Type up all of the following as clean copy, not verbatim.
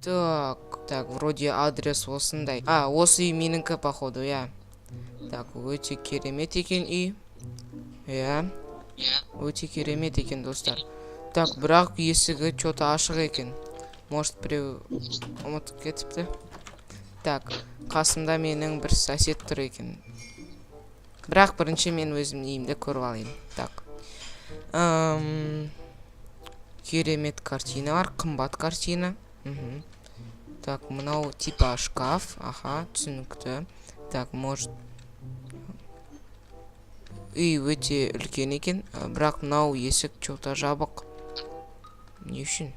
Так, так, вроде адрес осындай. А, осы үй менікі, походу, иә. Так, өте керемет екен үй. Иә. Өте керемет екен, достар. Так, бірақ есігі чё-то ашық екен. Может, біреу ұмытып кетіпті. Так, қасымда менің бір сосед тұр екен. Бірақ бірінші мен өзімнің үйімді көріп алайын. Так. Керемет картина бар, қымбат картина. Так, мынау типа шкаф. Аха, түсінікті. Так, может, үй өте үлкен екен, бірақ мынау есік чё-то жабық. Не үшін?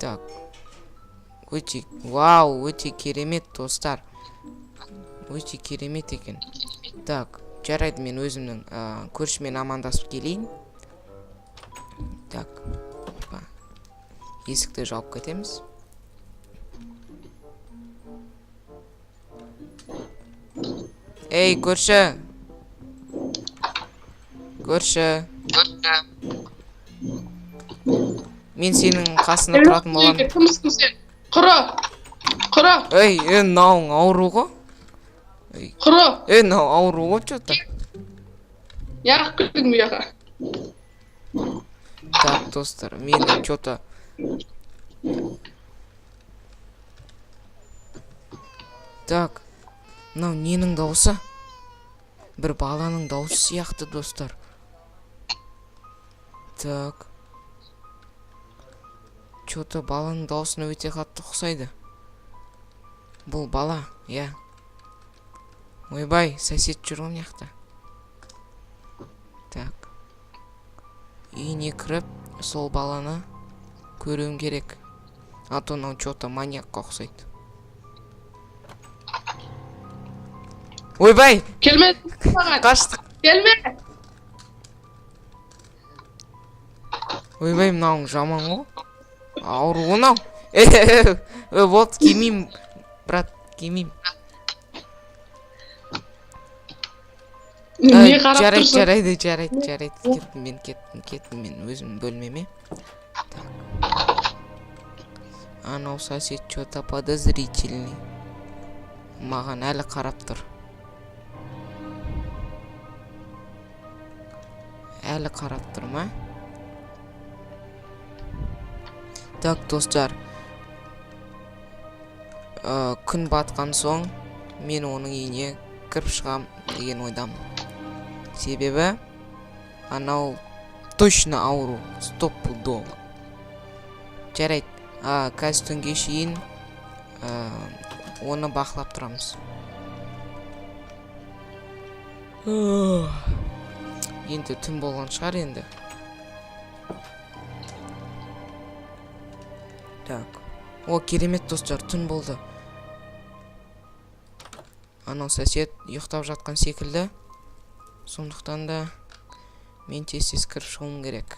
Так. Өте, вау, өте керемет, достар. Өте керемет екен. Так, жарайды, мен өзімнің көршімен амандасып келейін. Так. Опа. Есікті жауып кетеміз. Ей, көрші. Көрші. Мен сенің қасында тұратын боламын. Кімсің сен? Құры! Құры! Ей, е, мынауың ауру ғой. Ей, Құры! е, мынау ауру ғой чё-то. Неғып кірдің бұл жаққа? Так, достар, мені чё-то. Так, мынау ненің дауысы? Бір баланың дауысы сияқты, достар. Так. Чё-то баланың дауысына өте қатты ұқсайды. Бұл бала, иә. Ойбай, сосед жүр ғой мына жақта. Так. Үйіне кіріп, сол баланы көруім керек. А то мынау чё-то маньякқа ұқсайды. Ойбай, Келме маған! қаштық. Келме! Ойбай, мынауың жаман ғой. Ауру ғой мынау. Э, вот, келмеймін, брат, келмеймін. Не Ай, қарап жарайды, тұрсың? жарайды, жарайды, жарайды. Кеттім мен, кеттім, кеттім мен өзімнің бөлмеме. Так. Анау сосед чё-то подозрительный. Маған әлі қарап тұр. Әлі қарап тұр ма? Так, достар. Күн батқан соң мен оның үйіне кіріп шығам деген ойдамын. Себебі анау точно ауру, стопудово. Жарайды, қазір түнге шейін оны бақылап тұрамыз. Енді түн болған шығар енді. Так. О, керемет, достар, түн болды. Анау сосед ұйықтап жатқан секілді. Сондықтан да мен тез-тез кіріп шығуым керек.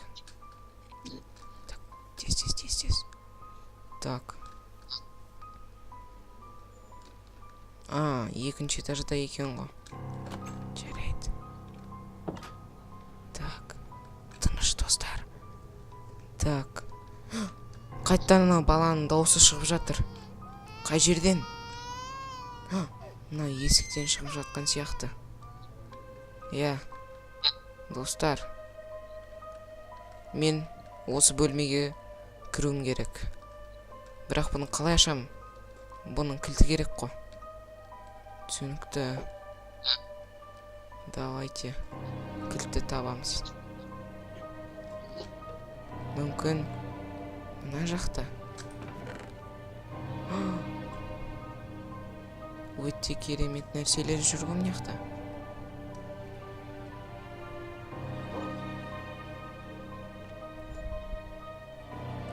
Так, тез-тез, тез-тез. Так. А, екінші этажда екен ғой. Жарайды. Так. Тыныш, достар. Так. Қайтадан анау баланың дауысы шығып жатыр. Қай жерден? Мына есіктен шығып жатқан сияқты. Иә. Достар. Мен осы бөлмеге кіруім керек. Бірақ бұны қалай ашамын? Бұның кілті керек қой. Түсінікті. Давайте кілтті табамыз. Мүмкін мына жақта. Өте керемет нәрселер жүр ғой мына жақта.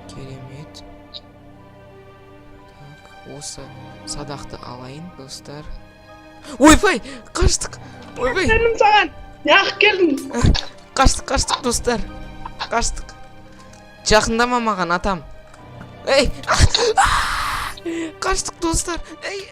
Керемет. Так, осы садақты алайын, достар. Ойбай, қаштық. Ойбай. Келдім саған! Неғып келдің? Қаштық, қаштық, достар. Қаштық. Жақындама маған, атам. Ей! Қаштық, достар. Ей!